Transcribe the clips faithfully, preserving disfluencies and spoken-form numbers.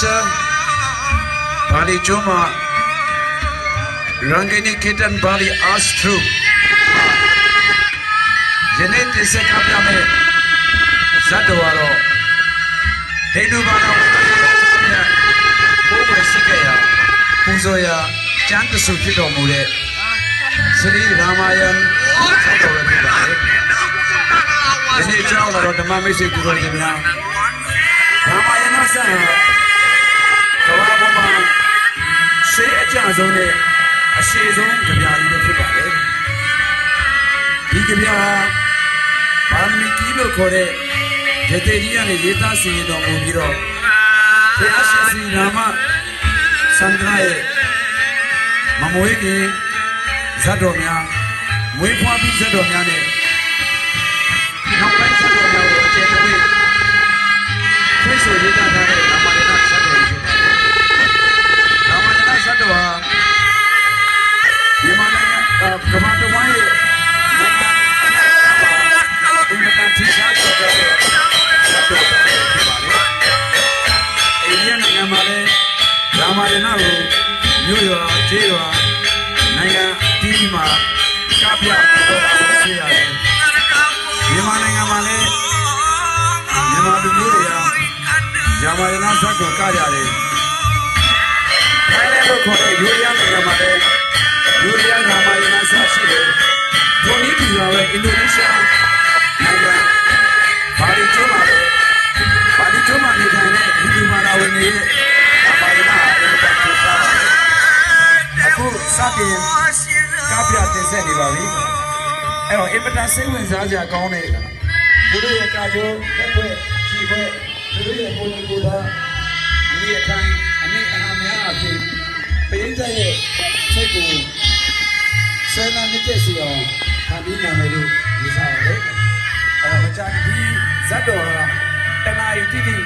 Sir ဘာလီကျိုးမ Rangini Kirtan Bali Art Troupe ယနေ့တင်ဆက်ကပြမယ့်ဇာတ်တော်ကတော့ ဟိန္ဒူဘာသာဝင်များကိုယ်ွယ်စည်းကပ်ရာပူဇော်ရာကျမ်းတစ်ဆင့်ဖြစ်တော်မူတဲ့ Sri Ramayan ဇာတ်တော်ပဲဖြစ်ပါတယ်။ ယနေ့ကြောင်းလာတော့ဓမ္မမိတ်ဆွေပူဇော်ခြင်းများ Ramayan ဇာတ်ဟာကမ္ဘာပေါ်မှာရှေးအကျဆုံးနဲ့အရှည်ဆုံးကြပြားကြီးပဲဖြစ်ပါတယ်။ ဒီကြပြားဟာဗာမီကီလို့ခေါ်တဲ့ရသေ့ကြီးကနေရေးသားစီရင်တော်မူပြီးတော့ဘုရားရှင်စီရာမ သန္တရရဲ့မမွေးခင်ဇတ်တော်များမွေးဖွားပြီးဇတ်တော်များနဲ့နောက်ပိုင်းဇတ်တော်များကိုအကျယ်တဝင့်ခွင့်ဆိုရေးသားထားတဲ့ရာမယဏဇတ်တော်ကြီးဖြစ်ပါတယ်။ ရာမယဏဇတ်တော်ဟာမြန်မာနိုင်ငံအာကမ္ဘာတစ်ဝန်းရဲ့နိုင်ငံအင်မတန်ထင်ရှားကျော်ကြားတဲ့ဇတ်တော်ဖြစ်ပါတယ်။ အိန္ဒိယနိုင်ငံမှာလည်း ရာမယဏကိုမြို့ရွာကျေးရွာနိုင်ငံအသီးသီးမှာကပြပြောတာတွေ့ရတယ်။ မြန်မာနိုင်ငံမှာလည်းမြန်မာလူမျိုးတွေကရာမယဏဇတ်ကိုကရတယ်။ ထိုင်းလို့ခေါ်တဲ့ယူရီးယားနိုင်ငံမှာလည်းယူရီးယားရာမယဏဇတ်ရှိတယ်။ ထိုနည်းတူစွာပဲအင်ဒိုနီးရှားနိုင်ငံဘာလီကျွန်းမှာလည်း ဘာလီထွန်းမှနေထိုင်တဲ့ဟိန္ဒူဘာသာဝင်တွေရဲ့ဘာသာရေးအရင်းအမြစ်ဖြစ်ပါတယ်။ အခုစတင်ကပြတင်ဆက်နေပါပြီ။ အဲ့တော့အင်မတန်စိတ်ဝင်စားစရာကောင်းတဲ့သူတို့ရဲ့ကာကျော်လက်ွက်ခြေွက်သူတို့ရဲ့ကိုယ်ကိုယ်သားအမိအထိုင်အမိအဟံများအဖြစ်ပရိသတ်ရဲ့စိတ်ကိုဆွဲလန်းနှစ်သက်စေအောင်ဖန်တီးနိုင်မယ်လို့ယူဆပါတယ်။ အဲတော့မကြာခင်ဒီဇတ်တော်ဟာတနာရီတိတိ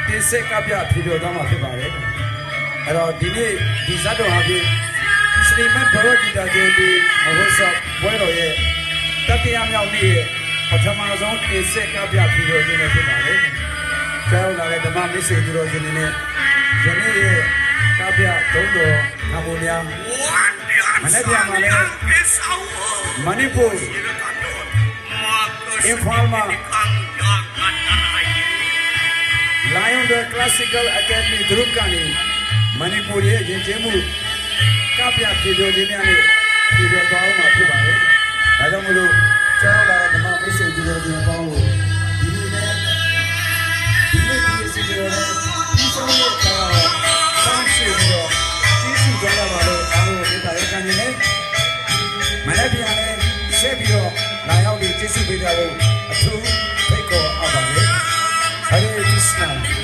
တင်ဆက်ကပြဖြေပြောသွားမှာဖြစ်ပါတယ်။ အဲတော့ဒီနေ့ဒီဇတ်တော်ဟာဖြင့် Srimad Bhagavad Gita Jayanti Mahotsav ပွဲတော်ရဲ့တတိယမြောက်နေ့ရဲ့ပထမဆုံးတင်ဆက်ကပြဖြေပြောခြင်းလည်းဖြစ်ပါတယ်။ ကျောင်းလာတဲ့ဓမ္မမိတ်ဆွေသူတော်စင်တွေနဲ့ယနေ့ရဲ့ကပြသုံးတော်ခံမှုများမနေ့ပြန်မှာလည်းမဏိပူရ် Imphal မှာ Lion the Classical Academy Group ကနေမဏိပူရ်ရဲ့ယဉ်ကျေးမှုကပြဖြေပြောခြင်းများနဲ့ဖြေပြောသွားအောင်မှာဖြစ်ပါတယ်။ ဒါကြောင့်မလို့ကျောင်းလာတဲ့ဓမ္မမိတ်ဆွေသူတော်စင်အပေါင်းကိုဒီနေ့နဲ့ဒီနေ့ဒီအစီအစဉ်ကိုလည်းပြီးဆုံးတဲ့အခါမှာစောင့်ရှောက်ပြီးတော့ကျေးဇူးတင်ရပါလို့အားလုံးကိုမေတ္တာရပ်ခံနေတယ်။ မနက်ဖြန်လည်းဆက်ပြီးတော့လာရောက်ပြီးကျေးဇူးပေးကြဖို့အထူးဖိတ်ခေါ်အပ်ပါတယ်။ Hare Krishna.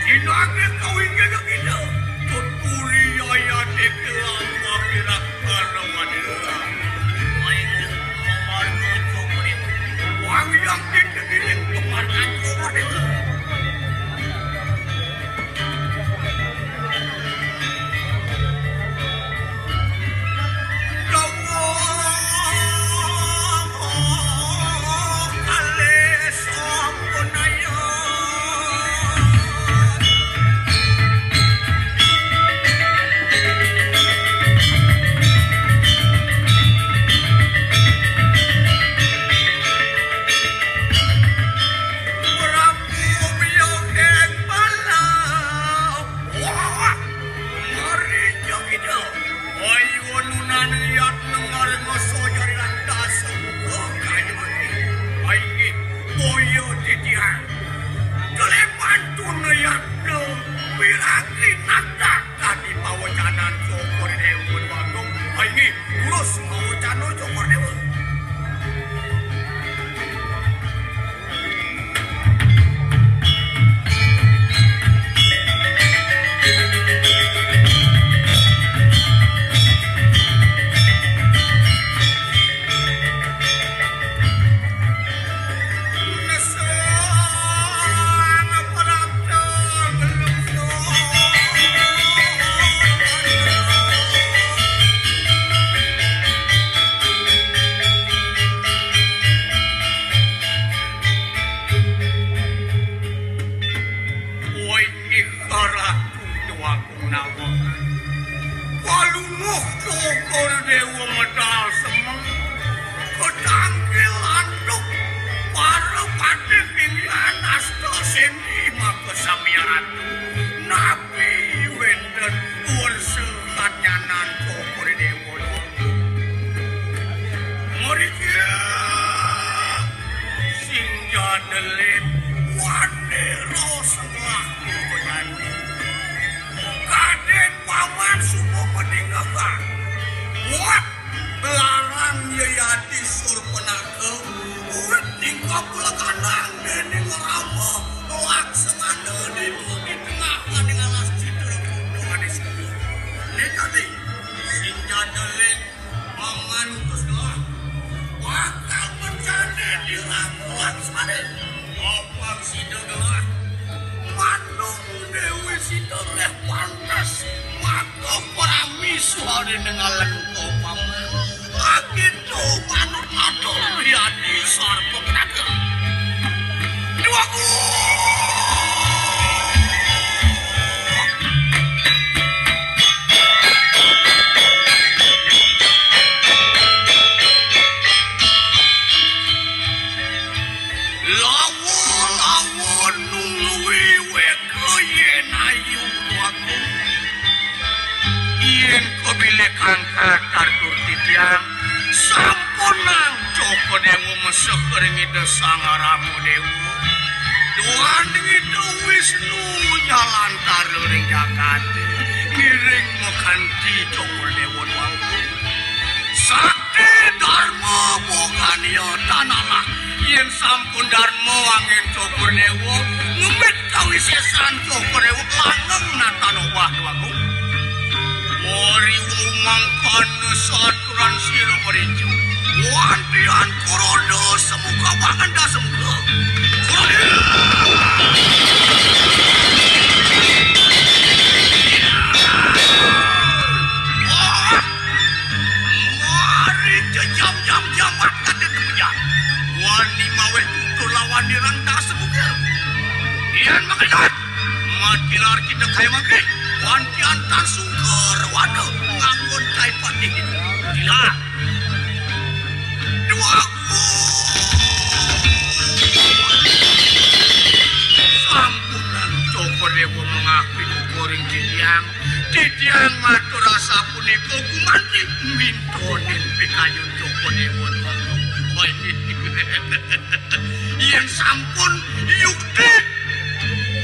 Inangé kawingking kita, tuturi ayat ikilah makirak kalawan. Ayo, pamarga cokor ibu. Wang yang kita giling pamarga cokor ibu. Mari, Jogida. Ayo, nunan liat nengar ngoso jari lantas. Kayu mati. Ayo, boyo titihan. Kelepan tuna yatna. Wiragi nata tadi pawacanan Cokor Dewa Agung. Ayo, terus pawacana Cokor Dewa. Woi, nggih, Ratu Déwagung nawang. Palungguh Cokor Déwa medal semeng, ketangkil anduk, para patih pinggihan asta sindih maka samia ratu. Napi wénten warsa kadnyanan Cokor Déwa? Mriki sing jadelin wani ros ngelah. Kadén paman suba madingekan. Buat larang Yayati Surpanaka, wit tingkap lekanang déning Rama Laksamana ditu di tengah kaning alas Citra Kuda Manis. Nika di sing jadelin Paman utus gelah bakal mencane dirangkulan semane. Apang sida gelah manung Dewi Sita leh pantes maka parami suare nengalen to paman. Akitu manut atur yadi sarpa kenaga. Duaku. Lawa-lawa nungwi weka yen ayu aku. Yen kebilih kangkat atur titiang, sampunang Cokor Dewa mesek ring Ida Sang Rama Dewa. Duaning Ida Wisnu nyalantara ring jagate, ngiring makanti Cokor Dewa Dwagung. Sakti Darma Bogania tanalah, yen sampun Darma anggen Cokor Dewa, ngemit kawisesan Cokor Dewa, langgeng natan obah Dwagung. Mari umangkana saturan sira mericu. Wantian Kuroda semuka bangen dasemuka. Kuroda! Wah! Mari jejam-jam jamat kadén tepejan. Wani maweh tutur lawan nirang dasemuka. Yan makejut. Matilar kita kaya mangke. Wantian tan sungkur waduh nganggon cai patih. Gila. Dua. Sampunang Cokor Dewa mangapit uga ring titiang. Titiang matur asapunika gumanti mintonin pikayun Cokor Dewa. Wah, yen sampun yukti,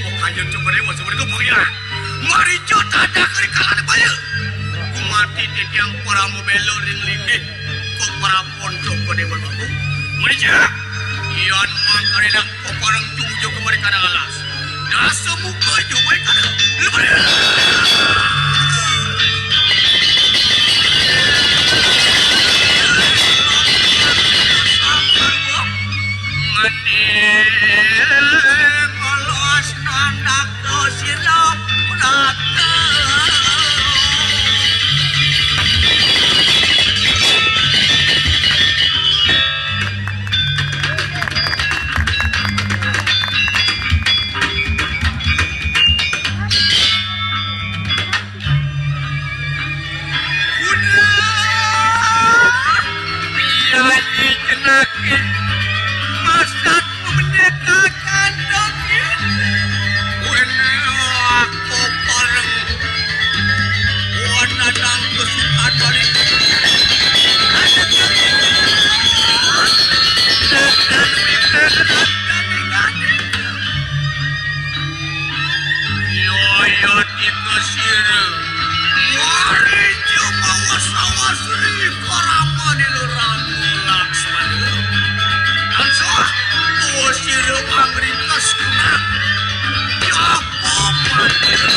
pikayun Cokor Dewa sapunika panggilan. Marica tadah ri kalane baya. Gumanti titiang parama bela ring linggih. Kok parapon Cokor Dewa Agung. Merica. Yan mangkane dak kok pareng tuju kemari kana alas. Dasemuka juwe Udah. Iya, iya, cenah. Masak pendekatan daging. Wene aku pareng. Wana nang kesukaan balik. Ada kali. Tekan, tekan, tekan. Yaya tika sira. Mari jemawa sawasri karama nilurang Laksmana. Tansah tuwa sira pangringkes kunang. Yapa manira.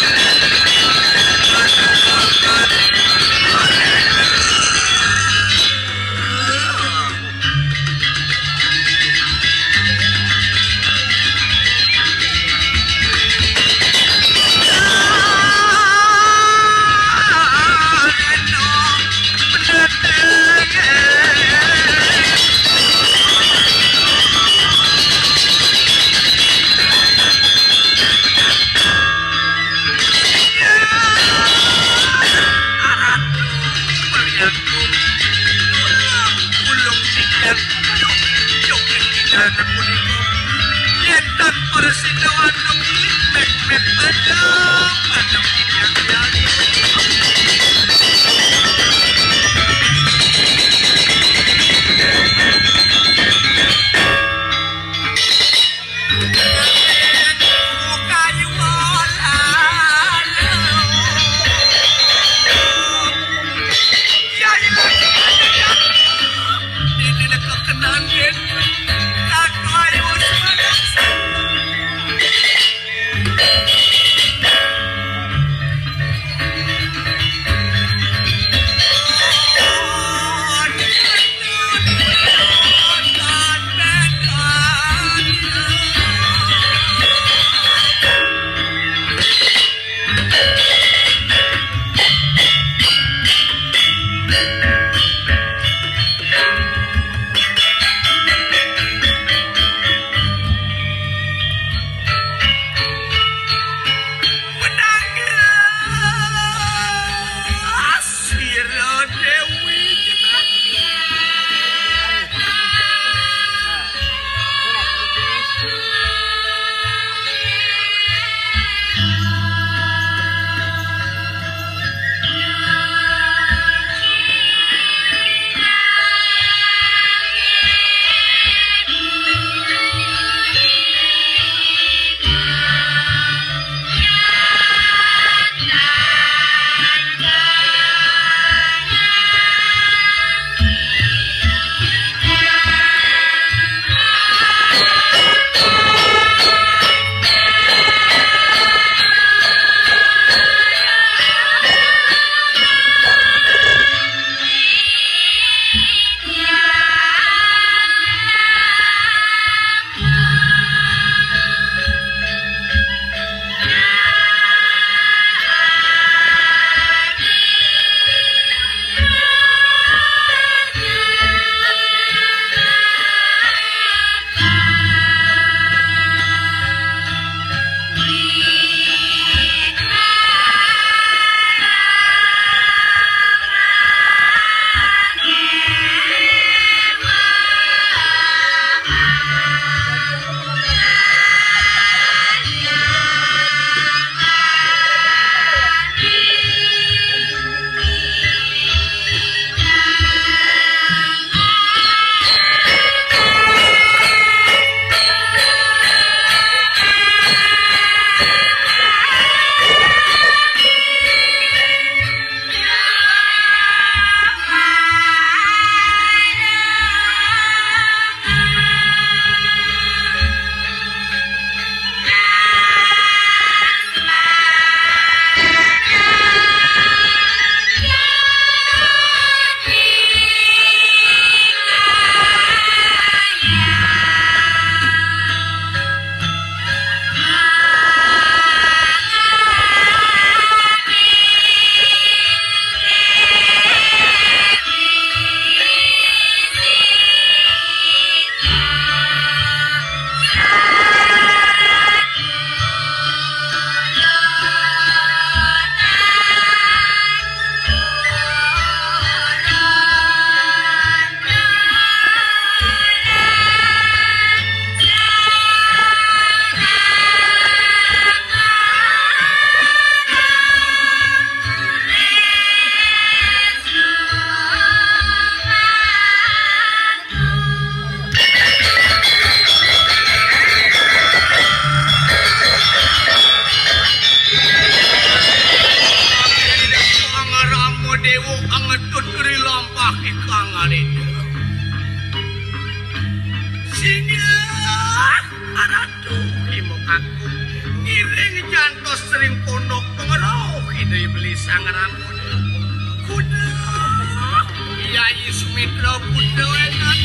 Ngiring jantos ring pondok pangeroh Ida Iblis Sang Rama. Kuda. Yayi Sumitra kuda enak.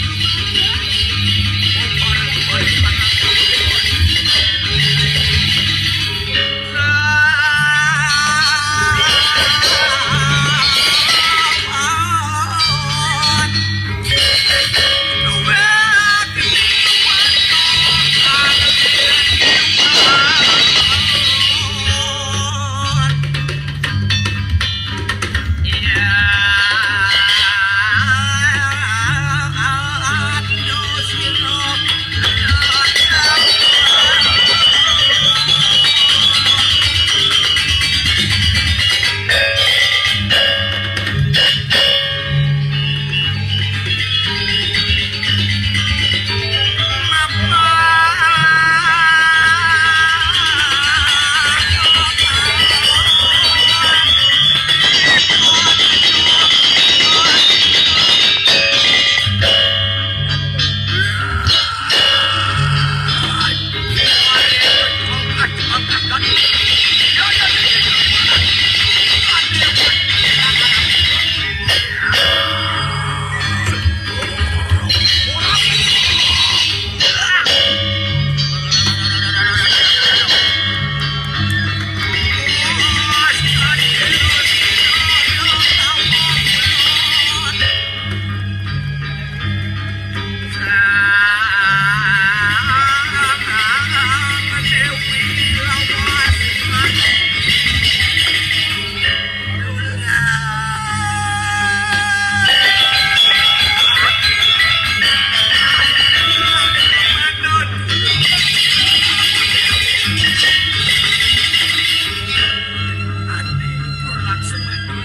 Adi, Purlaksmana.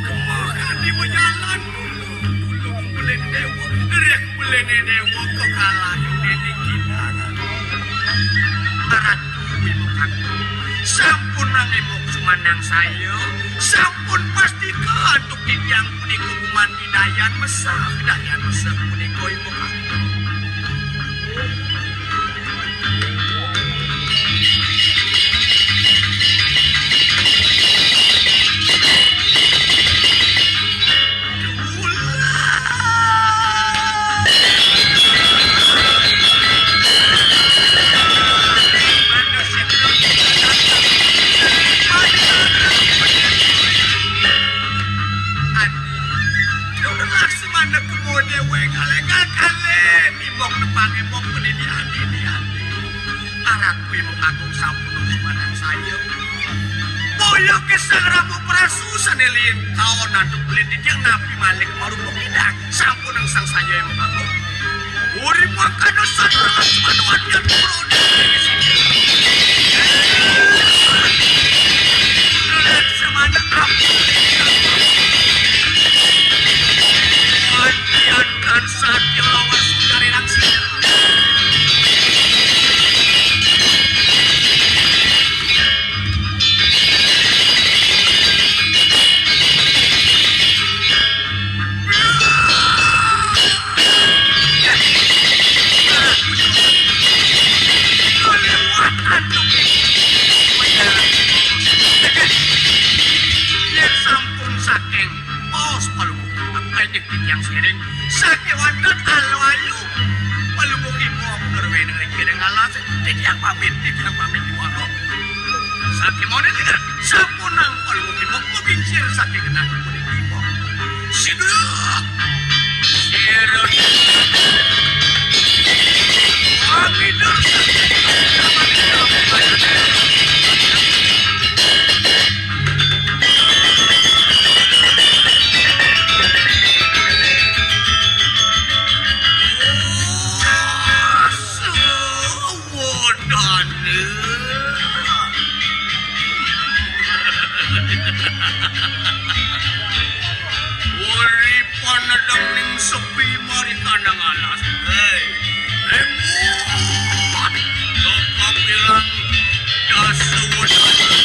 Kemah adi bejalan dulu, dulu ngumpulin dewa, rek beli dewa kekalan niki. Aratu Imuk Agung. Sampun nang Imuk sumanang saya, sampun pastika antuk titiang punika gumanti dayan mesah, dayan mesah punika Imuk Agung. Adi, nunas maneka modé wé kalé-kalé, mibok nepangé mok pendidikan ini, Adi. Aratu Imuk Agung sampun manang saya. Boya ké Sang Rama Prasu sané liin kaon antuk beli titiang napi malih marupa kidang. Sampun nang Sang Saya Imuk Agung. Uri mangkana Sang Rama Prasu anu adian purun. Semana ampun. Adian kan satya lawan sundari nang sida. Yen sampun saking paos Palungguh, ayo titiang siring. Sakéwanten alu-alu Palungguh Imong nurwéning ring kiring alas, titiang pamit, titiang pamit iwang. Sakémané sampun nang Palungguh Imong mabincir saking genah puniki Imong. Siduk. Siduk. Wah, midul. Wodane. Uri panedeng ning sepi mari kandang alas. Hei, lemot. Kok bilang dasa wodane.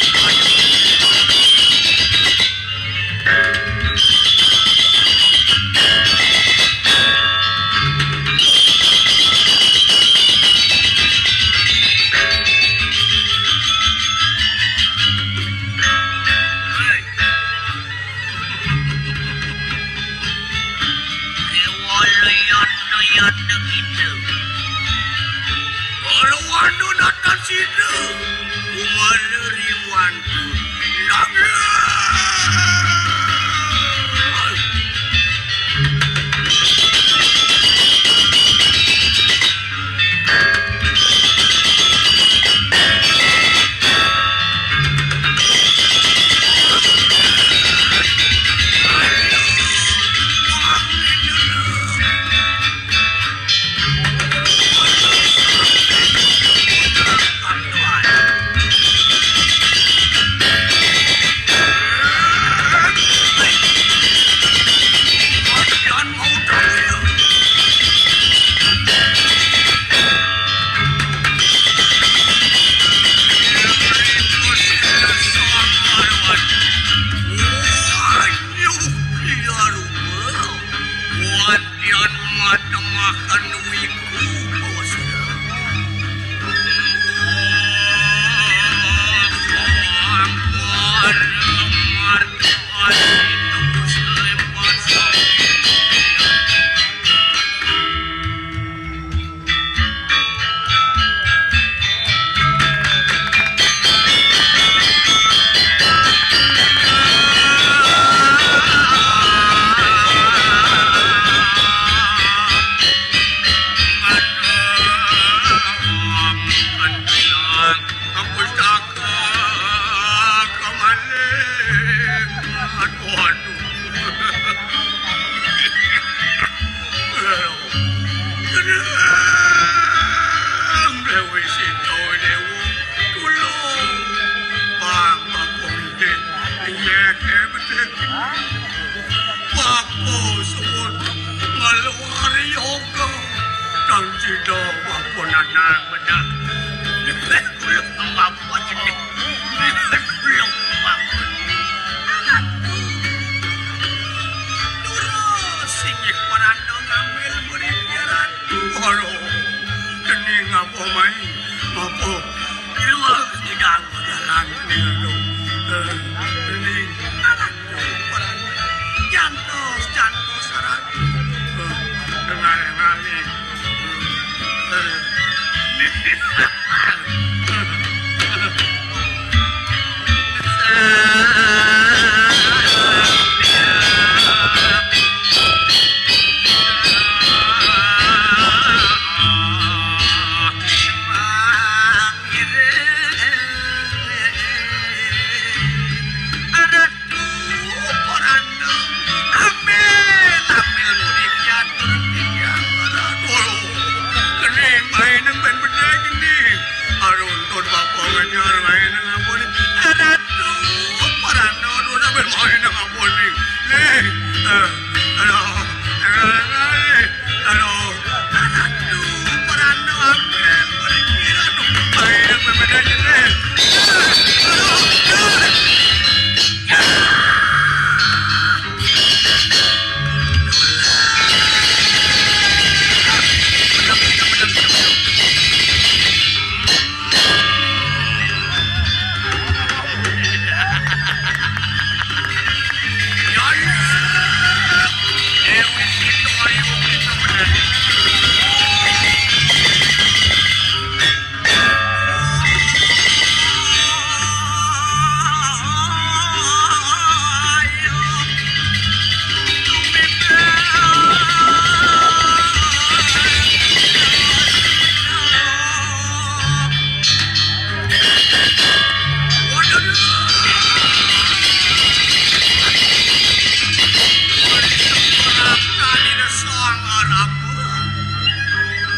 Sida kumalariwan. Wadian matemakan wiku bos. Aku tak kemalingan. Waduh. Tenang, Dewi Sinta, Dewa. Tulung. Bang, Bang, Bang, Bang. Iya, iya, betul. Bapa suwun ngeluari yoga. Kang Cida bapa nanang bedah. Belum bapa jenih. Belum bapa. Terus singgih peranda ngambil beri piaran. Waduh, jenih ngapa mai? Ngapa? Iwak sidang jalan jenih, aduh. Eh, jenih. Alah, Jantos, jantos, sarat. Dengar, dengar ni.